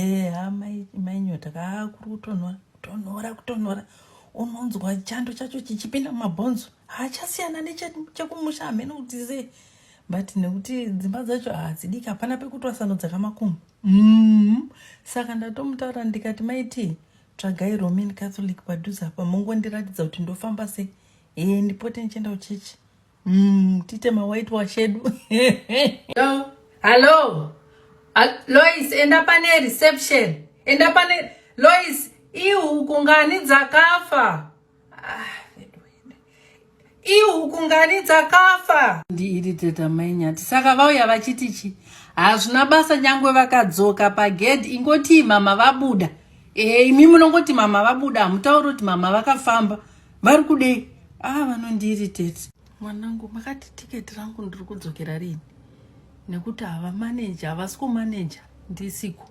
Eya mai Nyota kaa kuri kutonhora kutonhora kutonhora unonzwa chando chacho chichipinda mumabhonzo haachasiyana nechekumusha hameno kuti sei but nekuti dzimba dzacho hadzidiki hapana pekutwasanudza kamakumbo mm. Saka ndatomutaura ndikati maiti tsvagai Roman Catholic padhuze apa mongondiratidza kuti ndofamba sei ee ndipote ndichienda kuchechi tiite mawhite wash edu. Hello, hello. Lois, enda pane reception, enda pane Lois. Ihuku ngani dzakafa? Ah, ihuku ngani dzakafa? Ndiiri teta Mainyati. Saka vauya vachiti chi? Hazvina basa nyangwe vakadzoka pagedhi, ingoti mama vabuda. E, imi munongoti mama vabuda, hamutauri kuti mama vakafamba vari kudei. Ah, vanondiiri tete. Mwanangu, makati tiketi rangu ndiri kudzokera rini? Nekuti havamaneja, havasi kumaneja ndisiko.